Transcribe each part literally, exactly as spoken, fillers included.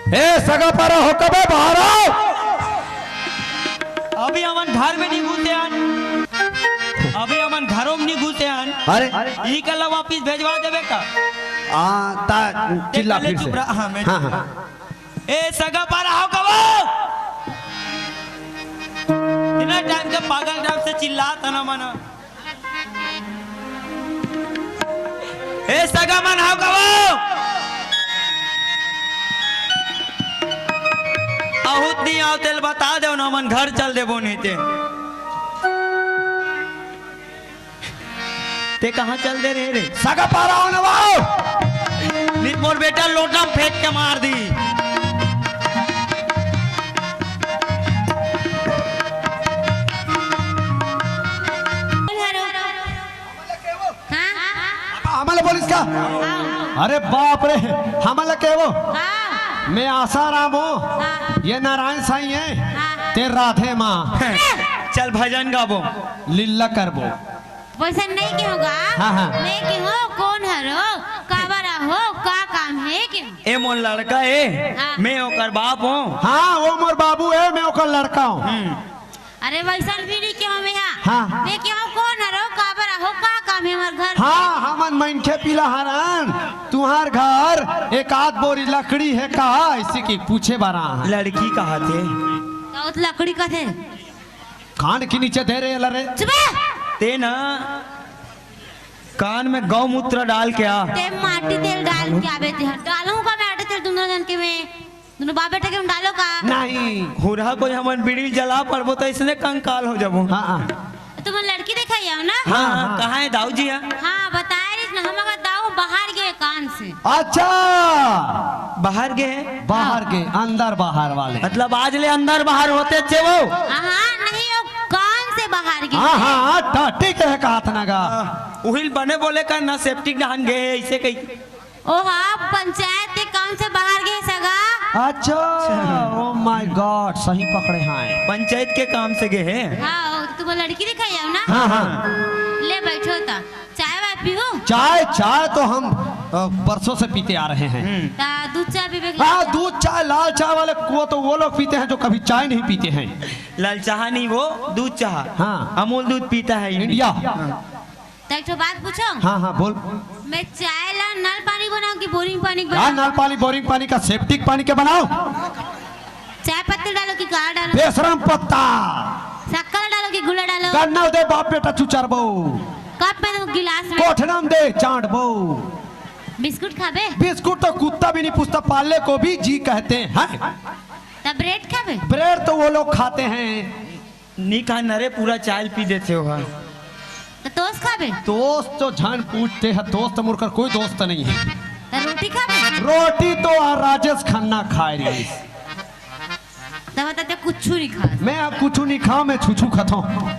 ए सगा पारा हो कबे बाहर आओ। अभी हमन घर में नहीं घुसे हन, अभी हमन घरों में नहीं घुसे हन। अरे ई कला वापिस भेजवा देबे का? आ, ता चिल्ला फिर से। हाँ, हाँ। ए सगा पारा हो कबो। इतना टाइम के पागल टाइप से चिल्लात हन ना मना। ए सगा मन हाव कबो। अहूत नहीं आव तेल बता देव ना, हमन घर चल देबो नहीं ते। ते कहाँ चल दे रहे रे? सगा पारा हो ना वाओ। नित मोर बेटा लोटा में फेंक के मार दी। हाँ? हमला बोलिस का? हाँ। अरे बाप रे, हमला केवो। हाँ। मैं आसाराम हो। हाँ। ये नारायण साईं है। हाँ। ते राधे माँ। चल भजन गाबो। लीला करबो। वैसे नहीं कहूँगा। हाँ, हाँ। मैं कहूँ कौन हरो, काबर हो, का काम है कहूँ। ए मोर लड़का ए, हाँ। मैं ओकर बाप हो। हाँ, वो मोर बाबू है, मैं ओकर लड़का हूँ। हम्म। अरे वैसन भी नहीं कहूँ मैं, हाँ। हाँ। मैं कहूँ कौन हरो, काबर हो, का काम है हमर घर। हाँ, हमन मनखे पीला हरन, तुहार घर एक आध बोरी लकड़ी है का, ऐसे की पूछे बारा है। लड़की कहा थे? बहुत लकड़ी का थे। कान के नीचे दे रे ला रे। चुप। ते ना कान में गौमूत्र डाल के आ। ते माटी तेल डाल के आबे ते। डालूं का माटी तेल दोनों जन के में? दोनों बाप बेटे के में डालो का? नहीं। हुरहा कोई हमन बीड़ी जला पड़बो तो इसने कंकाल हो जाबो। हाँ, हाँ। तुम लड़की देखा आओ ना? हाँ, हाँ, हाँ। कहाँ है दाऊ जी? हाँ, बताए रही ना, हम अगर दाऊ बाहर गए काम से। अच्छा। बाहर गए हैं? बाहर गए, अंदर बाहर वाले। मतलब आज ले अंदर बाहर होते अच्छे वो? हाँ, नहीं, वो काम से बाहर गए। हाँ, हाँ, हाँ, टा-, ठीक है, कहा था ना गा। उहिल बने बोले कर ना, सेप्टिक डहान गए हैं, इसे कही। ओ हाँ, पंचायत के काम से बाहर गए सगा। अच्छा, oh my God, सही पकड़े हैं। पंचायत के काम से गए हैं? हाँ, तुम लड़की दिखाई आओ ना। हाँ, हाँ। ले बैठो ता। चाय वाय पीहू? चाय, चाय तो हम, अ, बरसों से पीते आ रहे हैं। हम्म। ता दूध चाय पीबे के हाँ, लाल चाय? दूध चाय, लाल चाय वाले को तो वो लोग पीते हैं जो कभी चाय नहीं पीते हैं। लाल चाह नहीं, वो दूध चाह। हाँ। अमूल दूध पीता है इंडिया। इंडिया। हाँ। तो एक ठो बात पूछो। हाँ, हाँ, बोल। मैं चाय ला नल पानी बनाऊं कि बोरिंग पानी का बनाऊं? नल पानी, बोरिंग पानी का, सेप्टिक पानी के बनाओ। चाय पत्ती डालो कि का डालो? बेशरम पत्ता। शक्कर डालो कि गुड़ डालो? गन्ना दे बाप बेटा चुचरबो। कप में दो, गिलास में? कोठना में दे चांटबो। बिस्कुट खाबे? बिस्कुट तो कुत्ता भी नहीं पूछता, पाले को भी जी कहते हैं। तब ब्रेड खाबे? ब्रेड तो वो लोग खाते हैं। नी खा न रे, पूरा चाय पी देते हो। हाँ। तो टोस्ट खाबे? टोस्ट तो झन पूछते हैं, टोस्ट तो मुड़कर कोई दोस्त नहीं है। तो रोटी खाबे? रोटी तो आ राजेश खन्ना खाए रही। तब बता, ते कुछ नहीं खा। मैं अब कुछ नहीं खाऊं, मैं छुछू खाता हूँ।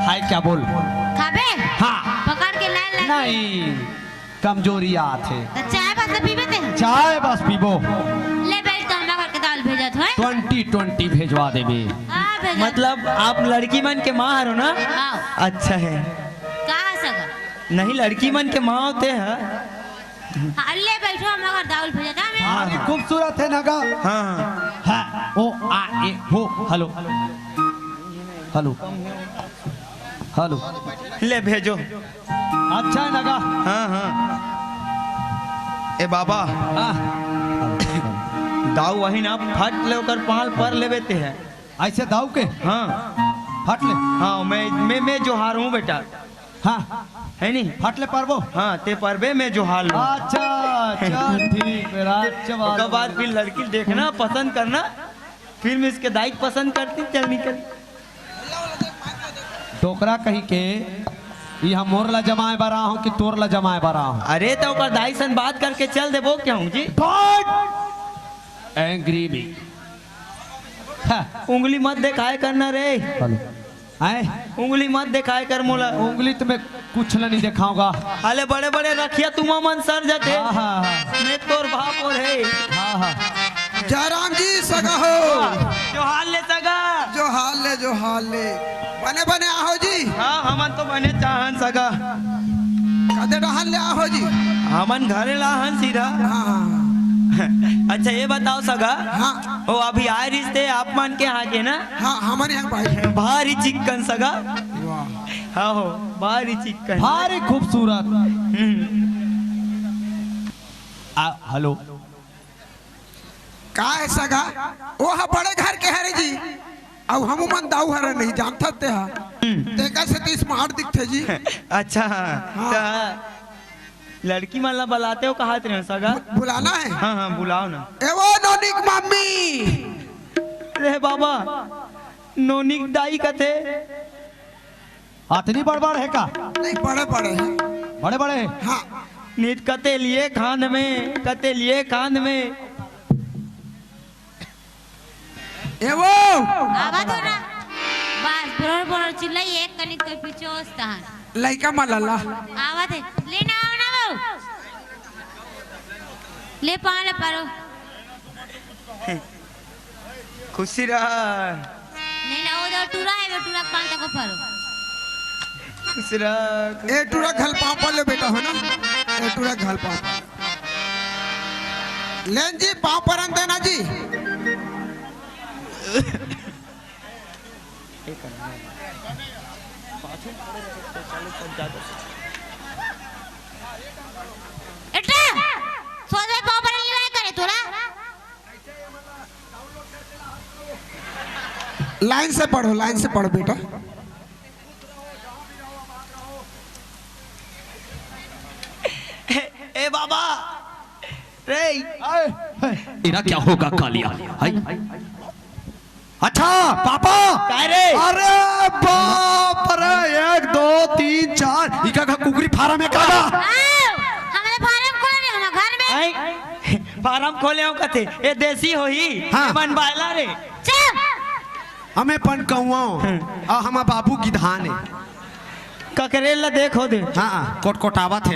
हाय क्या बोल? खाबे? हाँ। पकड़ के लाइन लगी। नहीं, कमजोरी आत है। तो चाय बस पीबे ते? चाय बस पीबो। ले बैठ, तो हमरा घर के दाल भेजत होय। ट्वेंटी ट्वेंटी भेजवा देबे। हाँ, भेजत। मतलब आप लड़की मन के माँ हरो ना? हाँ। अच्छा है। का है सगा? नहीं, लड़की मन के माँ होते हैं। हाँ, ले बैठो, हम अगर दाउल भेजा था मैं। हाँ, अरे, हाँ। खूबसूरत है ना गा? हाँ, हाँ। हाँ, ओ, आ, ए, हो, हेलो। हेलो। हेलो। ले भेजो। अच्छा है ना गा? हाँ, हाँ। ए बाबा। हाँ। दाऊ वही ना, फट ले ओकर पाल पर लेबे ते है। ऐसे दाऊ के? हाँ। फट ले। हाँ, मैं, मैं, मैं जोहार हूँ बेटा। हाँ। है नी? फट ले परबो? हाँ, ते परबे, मैं जोहार लूँ। अच्छा, अच्छा, ठीक है, अच्छा बात। ओकर बाद फिर लड़की देखना, पसंद करना, फिर मैं इसके दाई के पसंद करती, चल निकल। डोकरा कहीं के, ये हम मोर ला जमाए बर आ हूँ कि तोर ला जमाए बर आ हूँ? अरे, तो ओकर दाई सन बात करके चल देबो, क्या हूँ जी? Don't angry me। हाँ। उंगली मत दिखाए करना रे। हेलो। आए? उंगली मत दिखाए कर मोला। उंगली तो मैं कुछ ला नहीं दिखाऊंगा। अले बड़े बड़े रखिया तुमा मन सर जाते। हाँ, हाँ, हाँ। मैं तोर बाप और है। हाँ, हाँ। जयराम जी सगा हो। जोहार ले सगा। जोहार ले, जोहार ले। बने बने आहो जी। हाँ, हमन तो बने चाहन सगा। कते डहन ले आहो जी। हमन घरे लाहन सीधा। हाँ, हाँ। अच्छा, ये बताओ सगा। हाँ। वो अभी आए रिहिस ते आप मन के यहाँ के ना? हाँ, हमन यहाँ भाई। भारी चिक्कन सगा। वाह। हाँ हो, भारी चिक्कन। भारी खूबसूरत। हम्म। आ, हेलो। का हे सगा? वो ह बड़े घर के हरे जी। अउ हमू मन दाऊ हरे नहीं जानथस ते हा। हम्म। तेकर सेती smart दिखथे जी। अच्छा, हाँ। हाँ। त लड़की मन ला बलाते हो कहत रहे हो सगा? बु-, बुलाना हे? हाँ, हाँ, बुलाओ ना। ए वो नोनिक मम्मी। रे बाबा, नोनिक दाई कथे। अतनी बड़-बड़ हे का? नहीं, बड़े-बड़े हे। बड़े-बड़े हे? हाँ। नित कते लिए खांद में, कते लिए खांद में। ए वो! आवत हो ना। बस, बोर बोर चिल्लाई, एक कनिक कोई पीछे ओस तहन। लइका मलला। आवत हे। ले ना, आओ ना वो। ले पाँव ला परो। खुशी रह। नहीं ना, वो जो टूरा हे, वो टूरा के पाँव तको परो। खुशी रह, खुशी ए टूरा घल पाँव पर ले बेटा हो ना। ए टूरा घल पाँव पर। लेन जी, पाँव परन देना जी। एटा, सोझे पाँव पर ले करे तोला। लाइन से पढ़ो, लाइन से पढ़ो बेटा। ए बाबा, रे। तेरा क्या होगा कालिया? हाय। अच्छा पापा। काय रे? अरे बाप रे, एक, दो, तीन, चार। इका का कुकरी फार्म हे का? आओ, हमरे फार्म खोले रे, हम घर में। आई, फार्म खोले हो कथे, ए देसी होही, हाँ। ए मन बायला रे। चुप। हमें पन कौआ हो, हम्म। अउ हमार बाबू गिधान हे। ककरेल ला देखो दे। हाँ, कोटकोटावत हे।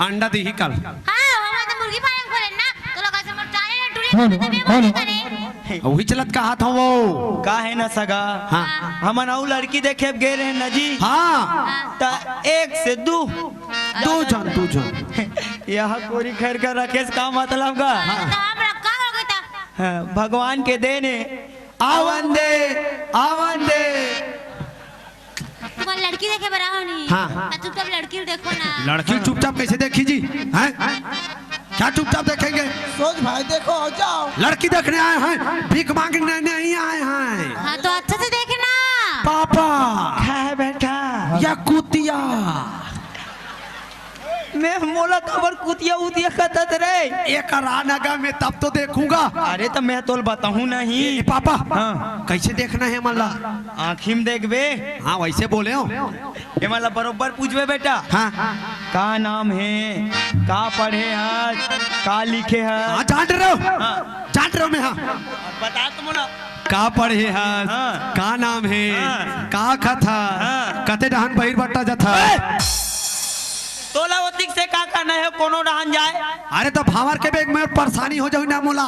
अंडा दिही कल। हाँ, हमन तो मुर्गी फार्म खोले ना, तो लोग ऐसे मोर चाहे ना टूरी हेलो, मारते भी हेलो। बोले करे। वही चलत कहत हवो। का हे ना सगा? हाँ। हमन अउ लड़की देखे गे रहे ना जी। हाँ। हाँ। त एक से दू। दू झन, दू झन। यह कोरी खैर का रखेस का मतलब का? हाँ, तो हम रखा हो गए था। हाँ, भगवान के देन हे। आवन दे, आवन दे। तुमन लड़की देखे बर आओ नहीं। हाँ। त चुपचाप लड़की ल देखो ना। लड़की चुपचाप कैसे देखी जी? हैं? क्या चुपचाप देखेंगे? सोच भाई, देखो, जाओ। लड़की देखने आए हैं, भीख मांगने नहीं आए हैं। हाँ, तो अच्छा से देखना। पापा। क्या है बेटा? या कुतिया। मैं मोला काबर कुतिया उतिया कथस रे? एक रानगा में तब तो देखूंगा। अरे त मैं तोल बताहूं नहीं। ए, पापा। हाँ। कैसे देखना हे हमन ला? आँखी में देखबे। हाँ, वैसे बोले हो। ये मतलब बरोबर पूछबे बेटा। हाँ। का नाम हे? का पढ़े हस? का लिखे हस? हाँ, जान रहे हो? हाँ। जान रहे हो मैं, हाँ। बता तो मोला। का पढ़े हस? हाँ। का नाम हे? हाँ। का खत हस? हाँ। कते डहन बहिर बट्टा जथा? ए! तोला ओतिक से का करना हे, कोनो डहन जाए? अरे त भांवर के बेग में परेशानी हो जाऊ ना मोला।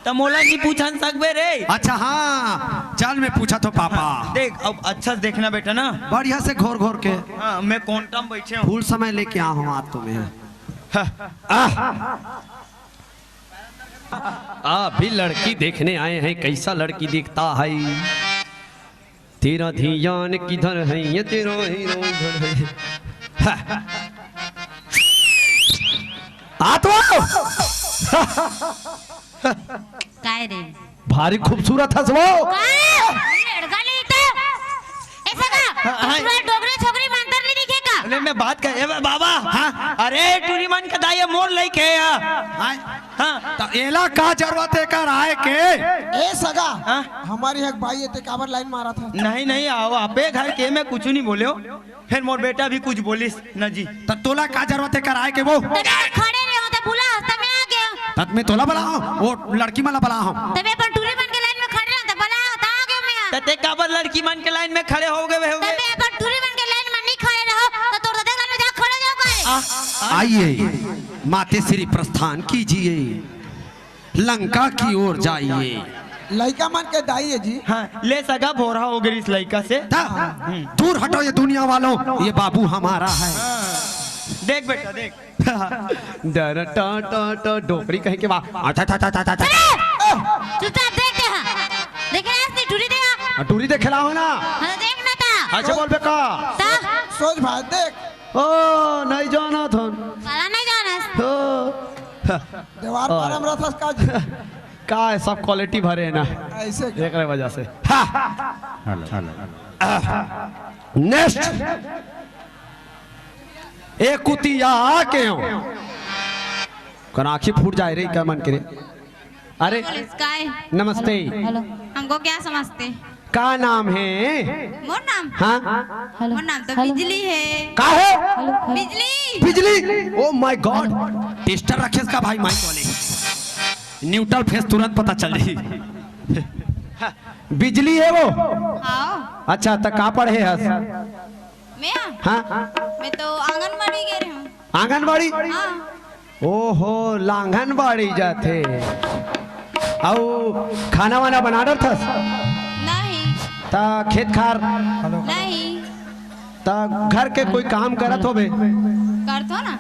त मोला नहीं पूछन सकबे रे। अच्छा हाँ, चल मैं पूछत हों पापा। देख, अब अच्छा से देखना बेटा ना। बढ़िया से घोर घोर के। हाँ, मैं कोंटा में बैठे हूँ। फुल समय लेके आ हूँ आज तो मैं। हाँ। आह। आ भी लड़की देखने आए हैं, कैसा लड़की दिखता है? तेरा धियान किधर है, ये तेरा हीरो इधर है। हा। आ तो आओ। काय रे? भारी खूबसूरत हस वो। काय? लड़का नहीं तो। ऐसा का? हाँ, हाँ। पूरा डोगरा छोकरी में अंतर नहीं दिखे का? अरे मैं बात कर, ए बाबा। हाँ। अरे टूरी मन का दाई मोर लइके हे। हाँ। हाँ। त एला का जरूरत हे कर आए के? ए सगा, हाँ? हमर एक भाई हे, ते काबर लाइन मारत हस? नहीं, नहीं, आओ, आपे घर के, मैं कुछ नहीं बोले हो। फिर मोर बेटा भी कुछ बोलिस न जी। त तोला का जरूरत हे कर आए के वो? त मैं खड़े रहे हो, त बुला, त मैं आ गया। तत में तोला बुलाओ, वो लड़की मन ला बुलाओ। त मैं अपन टूरी मन के लाइन में खड़े रहो, त बुला, त आ गया मैं। त ते काबर लड़की मन के लाइन में खड़े हो गए हो? त मैं अपन टूरी मन के लाइन में नहीं खड़े रहो, त तोर दादा के लाइन में जा खड़े हो गए। आ, आ, आइए, माते श्री प्रस्थान कीजिए। लंका की ओर जाइए। लइका मन के दाई हे जी। हाँ, ले सगा भोरा हो गई इस लइका से। था? हम्म। दूर हटो ये दुनिया वालों, ये बाबू हमारा है। हाँ। देख बेटा, देख। डर ट ट ट डोकरी कहे के बा। अच्छा, अच्छा, अच्छा, अच्छा, अच्छा। चुपचाप देख दे हा। देखे ना, असली टूरी दे हा। आ, टूरी देखे ला हो ना। हाँ, देख ना ता। ऐसे बोलबे का? ता? सोच भाई देख। ओ, नहीं जानत हन। काला नहीं जानस। ओ, देवार और? पारम रथस का जी। का है, सब क्वालिटी भरे है ना। ऐसे क्या? एकरे वजह से। हा। नेक्स्ट। ए कुतिया के हो। कर आँखी फूट जाए रे, का मन करे। अरे, पुलिस काय? नमस्ते। हेलो। हमको क्या समझते? का नाम है? मोर नाम? हाँ, मोर नाम तो बिजली है। का है? बिजली। बिजली। ओ माय गॉड, टेस्टर रखे इसका भाई, माइक वाले। न्यूट्रल फेस तुरंत पता चल जाई। बिजली है वो। हाँ। अच्छा, त का पढ़े हस? मैं? हाँ, मैं तो आंगनबाड़ी गए रहे हूँ। आंगनबाड़ी। हाँ। ओहो, लांगनबाड़ी जाथे। अउ खाना वाना बना डरथस? नहीं। त खेत खार? नहीं। त घर के कोई काम करत होबे? करथो ना।